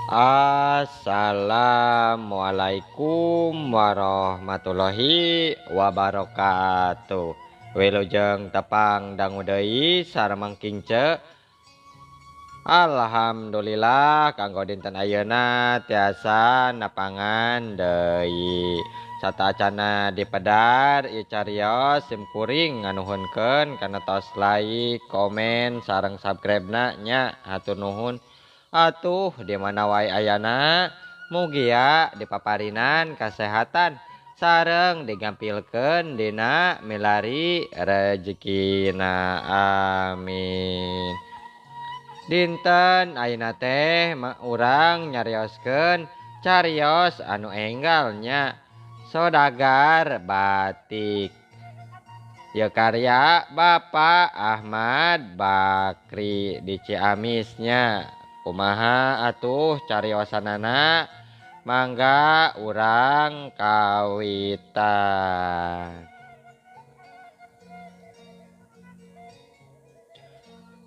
Assalamualaikum warahmatullahi wabarakatuh. Wilujeng tepang dangu deui sareng Kingce. Alhamdulillah kanggo dinten ayeuna tiasa nepangan deui. Satacana dipedar ieu carios sim kuring nganuhunkeun kana tos like, komen, sareng subscribe-na nya hatur nuhun. Atuh di mana wae ayana mugia dipaparinan kasehatan sareng digampilkeun dina milari rejekina, amin. Dinten ayeuna teh urang nyarioskeun carios anu enggal nya Sodagar Batik. Ieu karya Bapak Ahmad Bakri di Ciamis nya. Kumaha atuh cariosanana, mangga urang kawitan.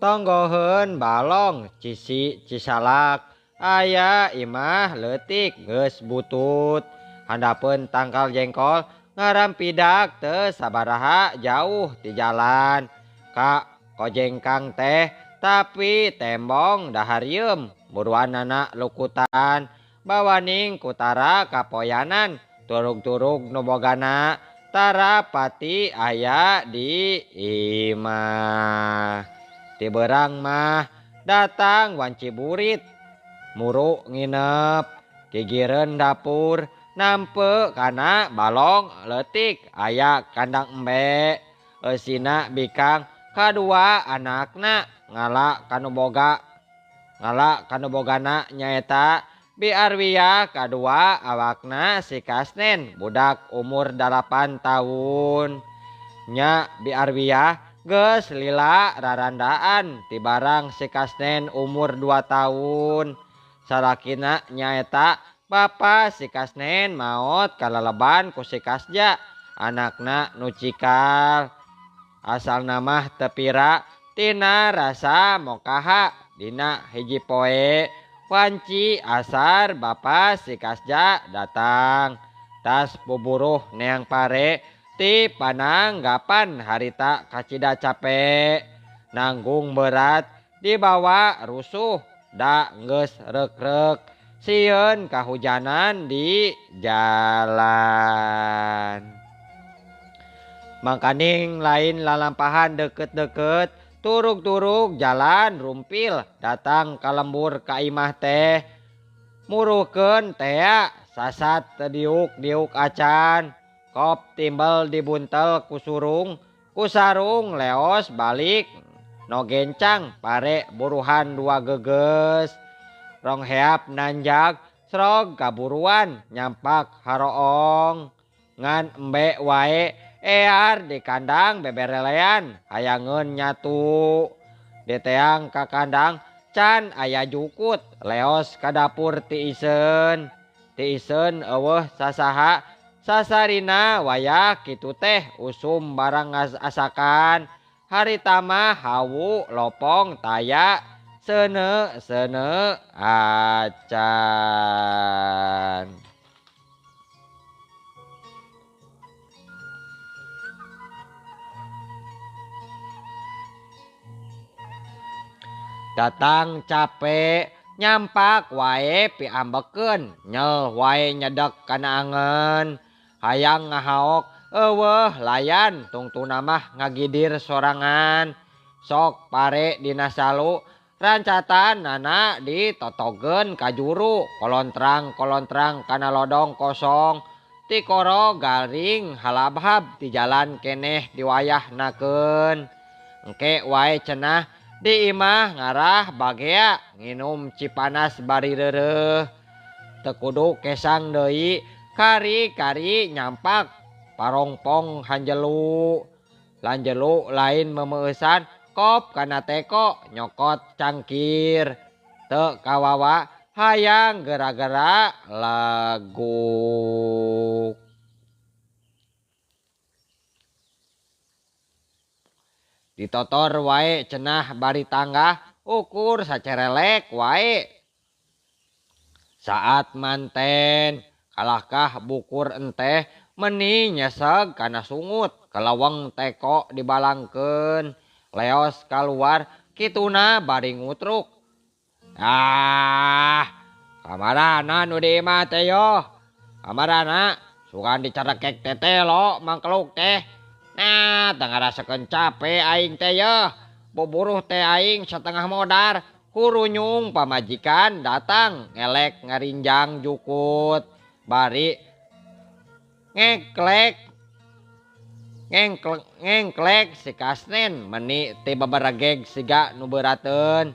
Tonggoheun balong cisi cisalak aya imah leutik geus butut. Handapeun tangkal jengkol ngarampidak teu sabaraha jauh ti jalan. Ka kojengkang teh tapi tembong daharieum buruanana lukutan bawaning kutara kapoyanan turug-turug nu bogana tara pati aya di imah. Ti beurang mah datang wanci burit muru nginep gigireun dapur nampe kana balong leutik aya kandang embe eusina bikang kadua anakna ngala kanu bogana nyaeta Bi Arwiyah kadua awakna si Kasnen budak umur 8 tahun. Nya Bi Arwiyah geus lila rarandaan ti barang si Kasnen umur 2 tahun. Salakina nyaeta bapa si Kasnen maot kalaleban ku si Kasja anakna nu cikal. Asal namah tepira tina rasa mokaha dina hiji poe wanci asar bapa si Kasja datang tas buburuh neang pare ti pananggapan harita kacida cape nanggung berat dibawa rusuh da geus reuk-reuk sieun kahujanan di jalan. Mangkaning lain lalampahan deket-deket turug-turug jalan rumpil datang ka lembur ka imah teh muruhkeun tea sasat teu diuk-diuk acan kop timbel dibuntel ku surung ku sarung leos balik no gencang pare buruhan 2 geges rong heap nanjak srog kaburuan nyampak haroong ngan embe wae ear di kandang beberelean hayangeun nyatu diteang ka kandang can aya jukut leos ka dapur ti iseun ti iseun eueuh sasaha sasarina wayah kitu teh usum barang asakan harita mah hawu lopong taya seuneu seuneu acan. Datang capek nyampak wae piambekeun nyel wae nyedek kana angen hayang ngahaok eueuh layan tungtuna mah ngagidir sorangan sok pare dina salu rancatan nana ditotogeun ka juru kolontrang-kolontrang kana lodong kosong tikoro garing halabhab di jalan keneh diwayahnakeun engke wae cenah di imah ngarah bagea nginum cipanas bari reureuh teu kudu kesang deui kari-kari nyampak parongpong hanjelu lanjelu lain memeusan kop kana teko nyokot cangkir teu kawawa hayang gara-gara laguk. Ditotor wae cenah bari tanggah ukur sacerelek wae. Saat manten kalahkah bukur enteh meni nyeseg kana sungut kalaweng teko dibalangkeun leos kaluar kituna bari ngutruk. Ah, kamarana nu di imah teh yoh. Kamarana sugan dicarekek teh telo mangkeluk teh. Nah, teu ngarasakeun cape aing teh yoh. Buburuh teh aing setengah modar. Kurunyung pamajikan datang ngelek ngarinjang jukut bari ngeklek ngengklek ngengklek si Kasnen meni ti babaregeg siga nu beurateun.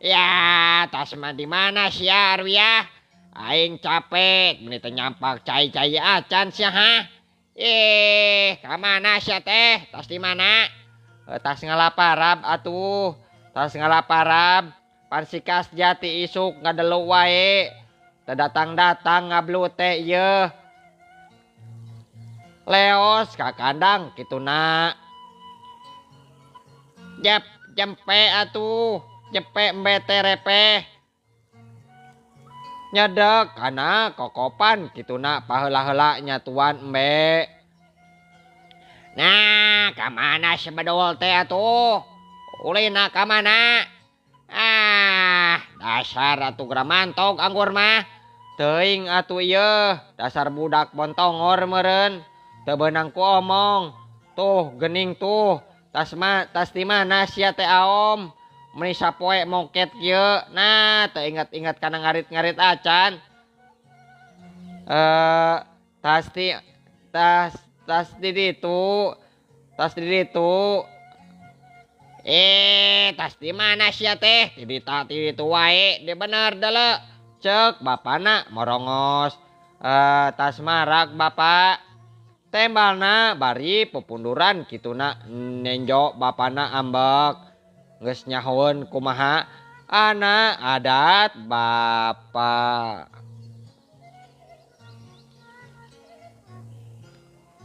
Ya, tas mah di mana sia Arwiah? Aing capek meni teu nyampak cai-cai acan sia ha. Ih, ka mana sia teh? Tas di mana? Tas ngalaparab atuh. Tas ngalaparab. Pan si Kasja ti isuk ngadelu wae. Teu datang-datang ngablu teh ieu. Leos ka kandang kituna. Jep jempe atuh, jempe embe teh repeh. Nyedek kana kokopan kituna paheula-heula nyatuan embe. Nah, ka mana si bedul teh atuh? Ulina ka mana? Ah, dasar atuh gramantog anggur mah. Teuing atuh ieu, dasar budak bontongor meureun. Teu beunang ku omong. Tuh geuning tuh, tas ma, tas di mana sia teh aom? Meuni sapoe moket kieu. Nah, teu ingat-ingat kana ngarit-ngarit acan. Tas di, tas, tas di ditu. Tas di ditu. Tas di mana sia teh? Di ditu wae, di bener deuleu. Ceuk bapana morongos. Tas marak bapak. Tembalna bari pepunduran kituna nenjo bapana ambek. Geus nyahoeun kumaha ana adat bapa.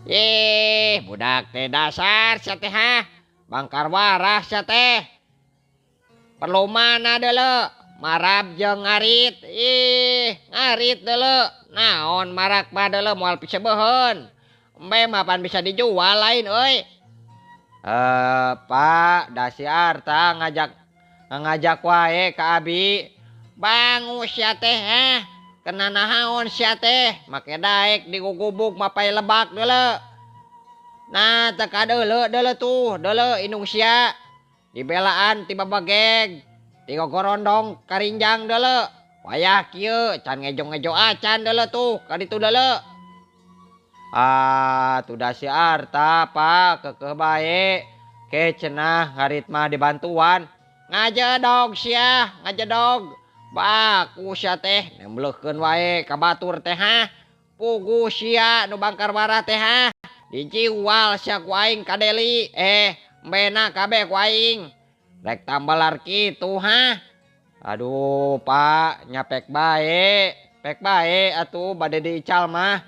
Ih, budak teh dasar sia teh ha. Bangkar warah sia teh. Perlu mana deuleu? Marab jeung ngarit. Ih, ngarit deuleu. Naon marak mah deuleu moal pisebeuheun. Embe mah pan bisa dijual lain euy. Pak, da si Arta ngajak wae ka abi. Bangu sia teh heh. Kena nahaon sia teh, make daek digugubug mapai lebak deuleu. Nah, teu kadeuleu deuleu tuh, deuleu indung sia. Dibelaan ti babageg, digogorondong karinjang deuleu. Wayah kieu can ngejo-ngejo acan deuleu tuh, ka ditu deuleu. Ah, tuh da si Arta, Pak, kekeh bae. Ke cenah ngarit mah dibantuan. Ngajedog sia, ngajedog. Baku sia teh nembleuhkeun wae ka batur teh ha. Pugu sia nu bangkar warah teh ha. Dijiwal sia ku aing ka Deli. Embena kabeh ku aing. Rek tambalar kitu ha. Aduh, Pak, nyapek bae. Pek bae atuh bade diical mah.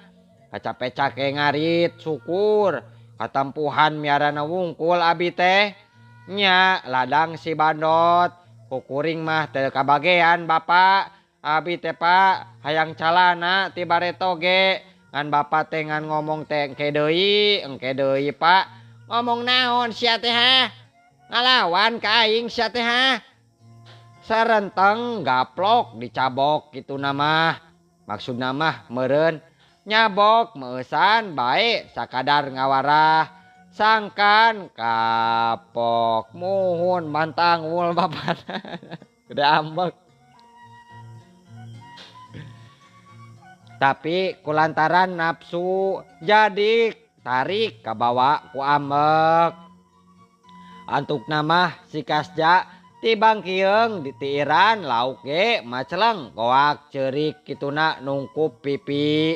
Kacape-cake ngarit syukur katampuhan miarana wungkul abi teh. Nya ladang si bandot kukuring mah teu kabagean bapak. Abi teh Pak hayang calana ti bareto ge. Ngan bapak teh ngan ngomong teh engke deui Pak. Ngomong naon sia teh ha? Ngalawan ka aing sia teh ha? Sarenteng gaplok dicabok kitu nama. Maksudna mah meureun nyabok meusan bae sakadar ngawarah sangkan kapok muhun mantangul bapak. Gede ambek. Tapi kulantaran nafsu jadi tarik kabawa ku ambek. Antuk nama si Kasja tibang kieung ditiiran lauk ge maceleng goak ceurik kituna nungkup pipi.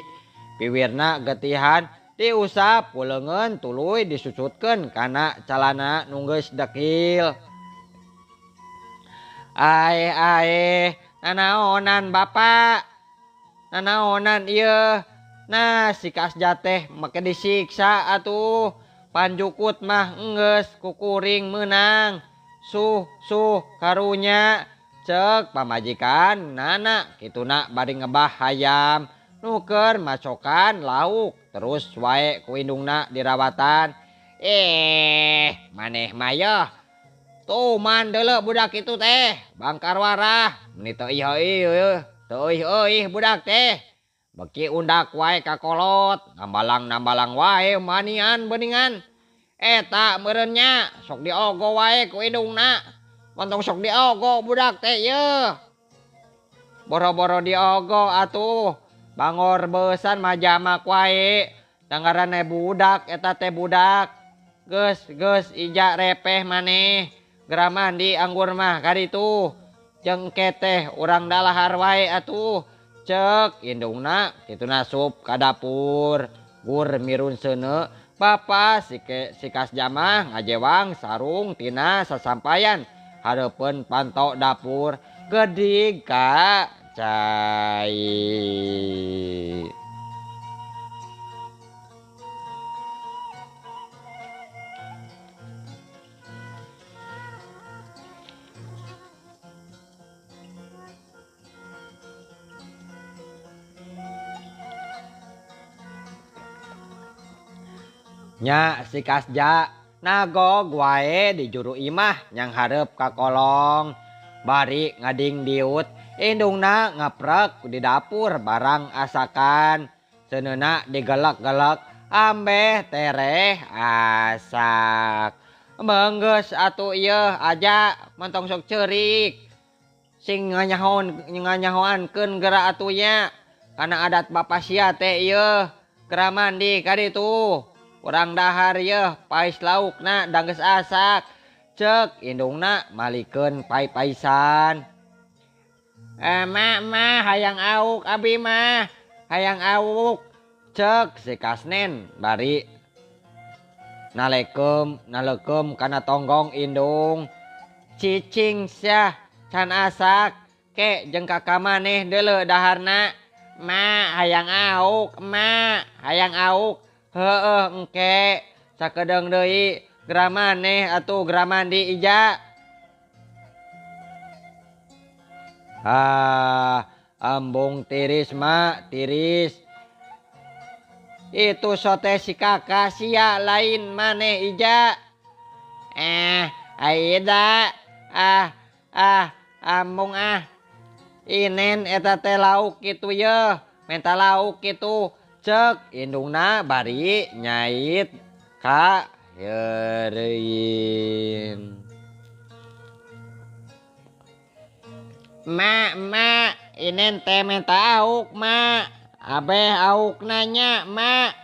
Piwirna getihan diusap ku leungeun tuluy disucutkeun kana calana nu geus dekil. Aeh aeh, nanaonan bapak? Nanaonan ieu? Nah, si Kasja teh make disiksa atuh. Panjukut mah enggeus kukuring meunang. Suh suh karunya. Cek pamajikan nana kituna bari ngebah hayam nuker macokan lauk terus wae ku indungna dirawatan. Maneh mah yeuh tuman deuleu budak kitu teh bangkar warah meni teu euih teu euih budak teh beki undak wae ka kolot nambalang-nambalang wae manian beuningan eta meureun nya sok diogo wae ku indungna. Montong sok diogo budak teh yeuh. Boro-boro diogo atuh. Bangor beusan mah jamak wae. Dangarane budak eta teh budak. Geus geus ija repeh maneh. Geura mandi anggur mah kaditu. Jeung keteh urang dalahar wae atuh. Cek indungna kituna sup ka dapur. Gur mirun seuneu bapa sikas jamah ngajewang sarung tina sasampayan. Hareupeun panto dapur gedig ka cai. Nya si Kasja nagog wae di juru imah nyang hareup ka kolong. Bari ngading diut indungna ngaprek di dapur barang asakan. Seuneuna digelek-gelek ambeh tereh asak. Menggeus atuh ieu aja mentong sok ceurik. Sing nganyahoankeun geura atuh nya. Kana adat bapa sia teh ieu geura mandi ka ditu. Urang dahar yeuh pais laukna danggeus asak. Cek indungna malikeun pai-paisan. Mak mah hayang auk abi mah hayang auk. Cek si Kasnen bari nalekem kana tonggong indung. Cicing sia can asak ke jeung kakak maneh deuleu daharna. Mak hayang auk, mak hayang auk. Heeh engke sakedeung deui geura maneh atuh geura mandi ija. Ah, embung tiris mak tiris. Itu sote si kakak sia lain maneh ija. Aida ambung ah. Inen eta teh lauk kitu yeuh, menta lauk kitu. Cek indungna bari nyait ka heureun. Mak mak inen teh menta auk mak. Abeh auk nanya mak.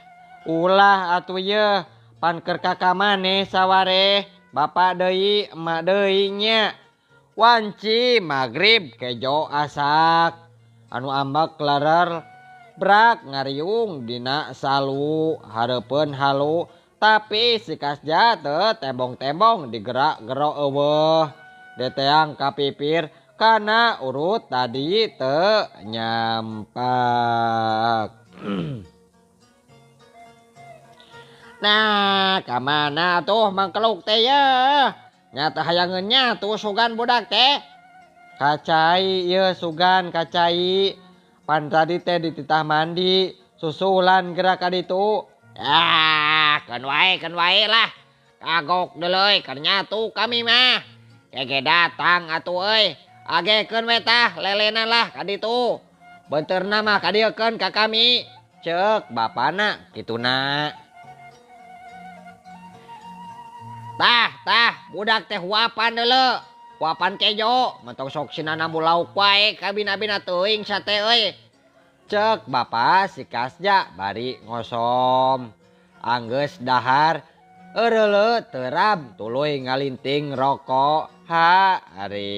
Ulah atuh yeuh pan keur kakak maneh sawareh bapak deui emak deui nya. Wanci magrib kejo asak anu ambek lerer brak ngariung dina salu hareupeun halu tapi si Kasja teu tembong-tembong digerak-gero eueuh deteang ka pipir kana urut tadi teu nyampak. Nah ka mana tuh mangkeluk teh yeuh nyata hayangeun nya tuh sugan budak teh kacai yeuh sugan kacai. Pan tadi teh dititah mandi susulan gerak ka ditu. Ah, keun wae lah. Kagok deuleu keur nyatu kami mah. Kege datang atuh euy. Agekeun we tah lelenan lah ka ditu. Beunteurna mah kadieukeun ka kami. Ceuk bapana kituna. Tah tah budak teh huapan deuleu. Huapan kejo mentong sok sinanambu lauk wae kabina-bina teuing sate euy. Cek bapa si Kasja bari ngosom. Anggeus dahar eureuleu terab tuluy ngalinting rokok harita.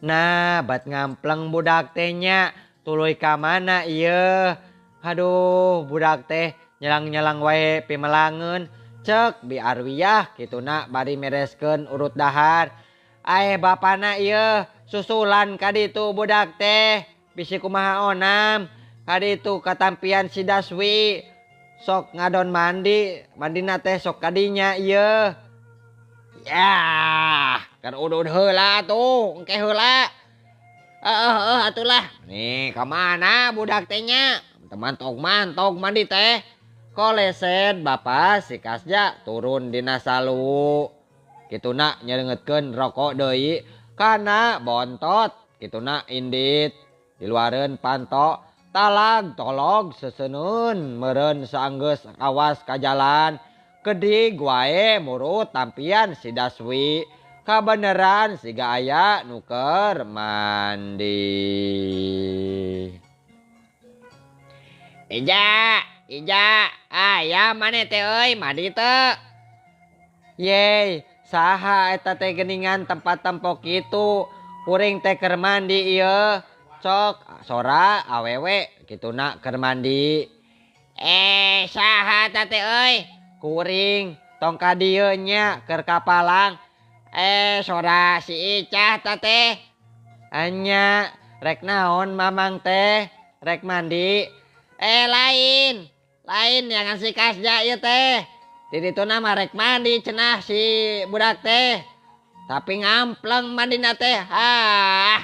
Nah bat ngampleng budak teh nya tuluy ka mana ieu. Aduh budak teh nyelang-nyelang wae pimelangeun. Cek bi arwiyah kituna bari mereskeun urut dahar. Aeh bapana ieu susulan ka ditu budak teh bisi kumaha onam ka ditu katampian si Daswi. Sok ngadon mandi, mandina teh sok kadinya ieu. Yah, keur udud heula atuh, engke heula. Heeh atulah. Nih ka mana budak teh nya? Mantog-mantog mandi teh. Koleset bapa si Kasja turun dina salu. Kituna nyerengetkeun rokok deui kana bontot. Kituna indit diluareun panto talag tolog seseunun meureun saanggeus awas ka jalan. Kedig wae murut tampian si Daswi kabeneran siga aya nu keur mandi. Ija, Ija, aya maneh teh euy mandi teu? Yey, saha eta teh geuningan tempat tempo kitu? Kuring teh keur mandi ieu. Cok sora awewe kituna keur mandi. Eh, saha eta teh euy? Kuring tong ka dieu nya keur kapalang. Eh, sora si Icah ta teh. Anya rek naon mamang teh? Rek mandi? Eh, lain. Lain yang si Kasja ieu teh. Di dituna mah rek mandi cenah si budak teh. Tapi ngampleng mandina teh. Hah.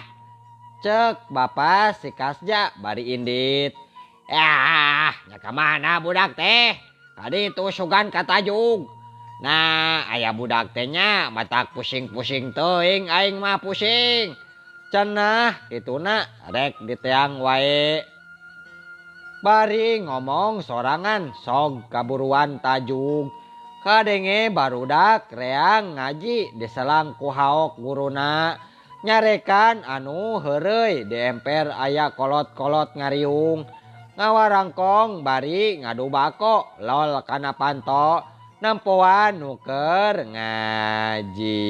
Cek bapa si Kasja bari indit. Yah, nya ka mana budak teh? Tadi itu sugan katajug. Nah, aya budak teh nya matak pusing-pusing teuing aing mah pusing. Cenah kituna rek diteang wae. Bari ngomong sorangan sog kaburuan tajug. Kadenge barudak reang ngaji diselang ku haok guruna. Nyarekan anu heureuy di emper aya kolot-kolot ngariung. Ngawarangkong bari ngadu bako lol kana panto nempoan nu keur ngaji.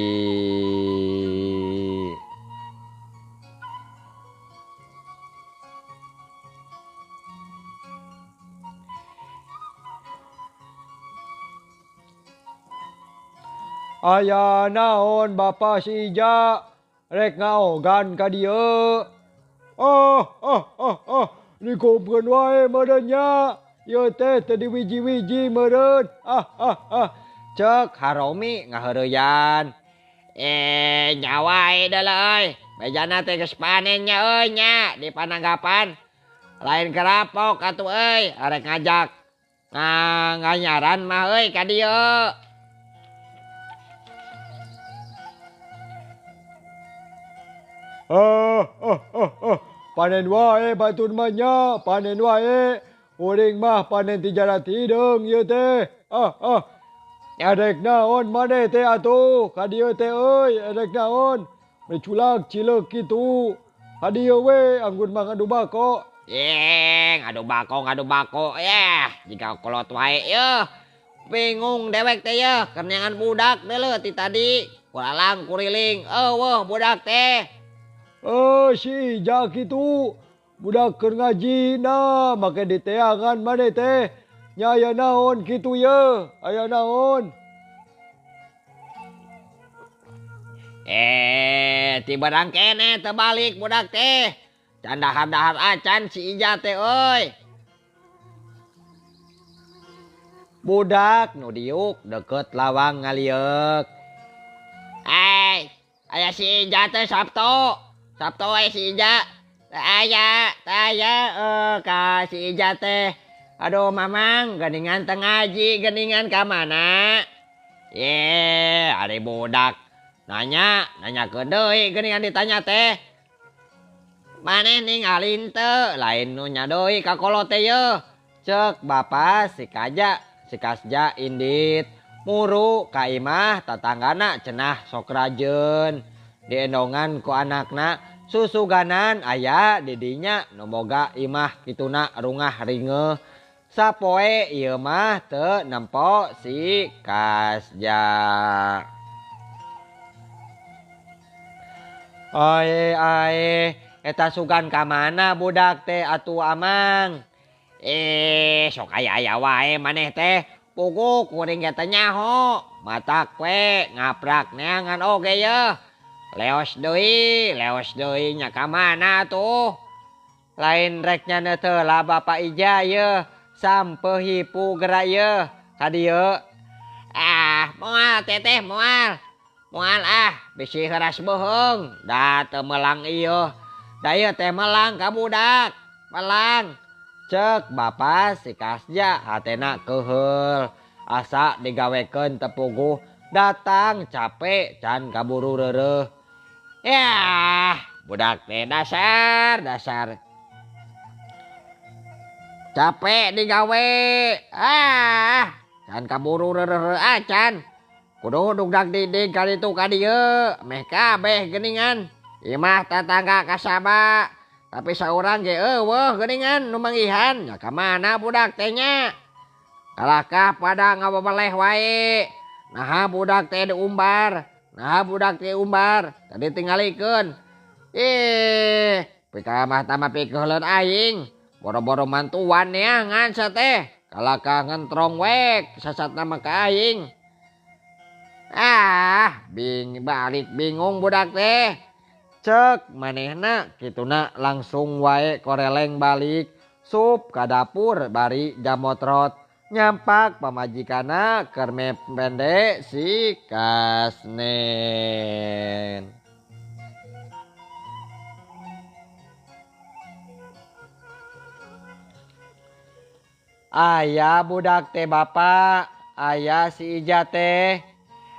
Aya naon bapa si Ija rek ngaogan ka dieu. Oh oh oh oh, dikumpulkeun wae meureun nya. Ieu teh teu diwiji-wiji meureun. Ah ah ah. Cek Haromi ngaheureyan. Eh, nya wae deuleu euy. Bejana teh geus panen nya euy nya di pananggapan. Lain kerapok atuh euy, arek ngajak nganyaran mah euy ka dieu. Ah, ah, ah, ah. Panen wae batur mah nya, panen wae. Uring mah panen ti jarat hideung ieu teh. Ah, ah. Arek naon maneh teh atuh ka dieu teh euy, arek naon? Meculak cileuk kitu. Ka dieu we anggun mah ngadu bako. Ye, ngadu bako, ngadu bako. Yeh, jiga kolot wae yeuh. Bingung dewek teh yeuh, keur neangan budak deuleu ti tadi. Kuralang kuriling, eueuh budak teh. Oh, si Ija kitu. Budak keur ngaji na make diteangan maneh teh. Nya aya naon kitu ye? Aya naon? Eh, ti barang keneh teu balik budak teh. Can dahar-dahar acan si Ija teh euy. Budak nu diuk deket lawang ngalieuk. Eh, aya si Ija teh Sabtu. Sabtu aya si Ija. Teu aya, teu aya ka si Ija teh. Aduh mamang, geuningan teu ngaji, geuningan ka mana? Ye, ari budak nanya, nanyakeun deui geuningan ditanya teh. Maneh ningalin teu, lain nu nya deui ka kolot teh yeuh. Cek bapa si Kaja, si Kasja indit. Muru ka imah tatanggana cenah sok rajeun. Diendongan ku anakna susuganan aya didinya nu boga imah kituna rungah ringeuh. Sapoe ieu mah teu nempo si Kasja. Ae ae, eta sugan ka mana budak teh atuh amang? Eh, sok aya-aya wae maneh teh. Puguh kuring ge teh nyaho. Matak we ngaprak neangan oge yeuh. Leos deui nya ka mana tuh? Lain rek nya teu lah Bapak Ija yeuh. Sampeuh hipu geura ieu ka dieu. Ah, moal teteh moal. Moal ah, bisi heuras beuheung da teu melang ieu. Da ieu teh melang ka budak. Melang. Cek bapa si Kasja hatena keuheul. Asa digawekeun teu puguh datang capek can kaburu reureuh. Yah, budak teh dasar dasar. Capek digawe. Ah, can kaburu reureuh acan. Kudu dugdag didig ka ditu ka dieu, meh kabeh geuningan. Imah tatangga kasaba, tapi saurang ge eueuh geuningan nu manggihan. Nya ka mana budak teh nya? Kalahkah pada ngababeleh wae. Naha budak teh diumbar, naha budak teh umbar, tadi tingalikeun. Ih, pikamah tama pikeuhleun aing. Boro-boro mantuan neangan sateh. Kalahkah ngentrong wek sasatna mah ka aing. Ah, bing balik bingung budak teh. Cek manehna kituna langsung wae koreleng balik sup ka dapur bari jamotrot. Nyampak pamajikanna keur mepende si Kasnen. Aya budak teh bapak, aya si Ija teh.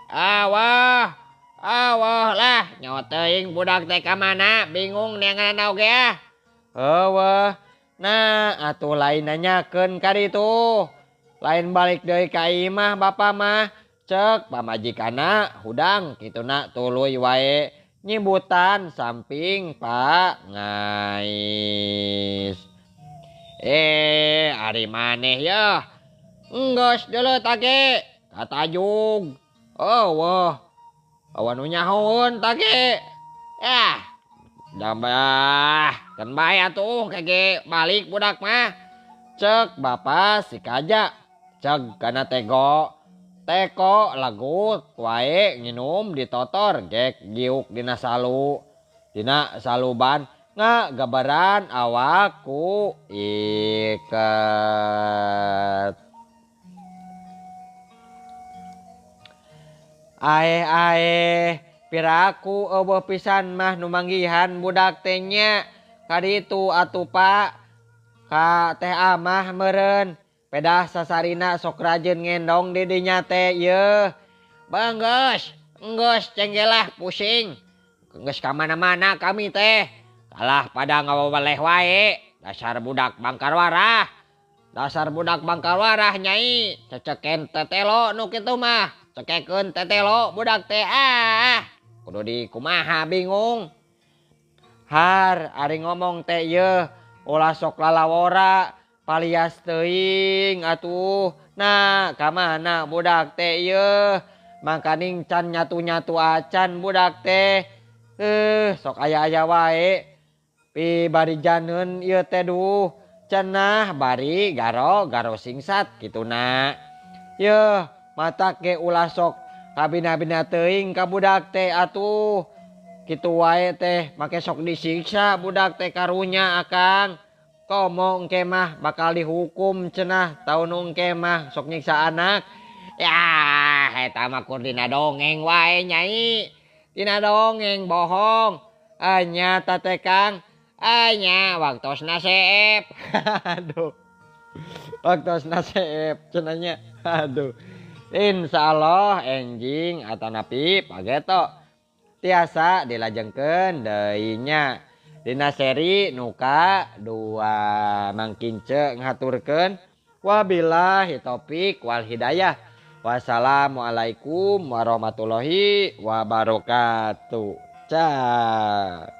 Awah, awah lah, nyawa teuing budak teh ka mana, bingung neangan oge ah. Eueuh, nah atuh lain nanyakeun ka ditu. Lain balik deui ka imah bapa mah, cek pamajikanna hudang kituna tuluy wae nyibutan samping Pak Ngais. Ari maneh yeuh. Enggeus deuleu tage katajug. Eueuh. Awan nu nyahoeun tage. Yah, jambah keun bae atuh kege balik budak mah. Cek bapa si Kaja. Ceg kana tego. Teko lagut wae nginum ditotor gek giuk dina salu. Dina saluban ngagabaran awak ku iket. Aeh aeh, piraku eueuh pisan mah nu manggihan budak teh nya. Kaditu atuh Pak. Ka teh amah meureun. Pedah sasarina sok rajin ngendong di dinya teh yeuh. Banggeus, enggeus cenggelah pusing. Geus ka mana-mana kami teh. Kalah pada ngawaweleh wae. Dasar budak bangkar warah. Dasar budak bangkar warah nyai. Ceceken tetelo nu kitu mah. Cekekeun tetelo budak teh ah. Kudu dikumaha bingung. Har ari ngomong teh yeuh. Ulah sok lalawora. Palias teuing atuh. Nah, ka mana budak teh yeuh? Mangkaning can nyatu-nyatu acan budak teh. Sok aya-aya wae. Pi bari janeun ieu teh duh. Cenah bari garo-garo singsat kituna. Yeuh, matak ge ulah sok kabina-bina teuing ka budak teh atuh. Kitu wae teh make sok disiksa budak teh karunya akang. Komo engke mah bakal dihukum cenah taun engke mah sok nyiksa anak. Yah, eta mah kur dina dongeng wae nyai. Dina dongeng bohong. Anya teh Kang. Anya waktosna seep. Aduh. Waktosna seep cenah nya. Aduh. Insyaallah enjing atanapi pageto. Tiasa dilajengkeun deui nya. Dina seri nuka 2 mangkince ngaturkeun wabillahi taufik wal hidayah. Wassalamualaikum warahmatullahi wabarakatuh. Cah.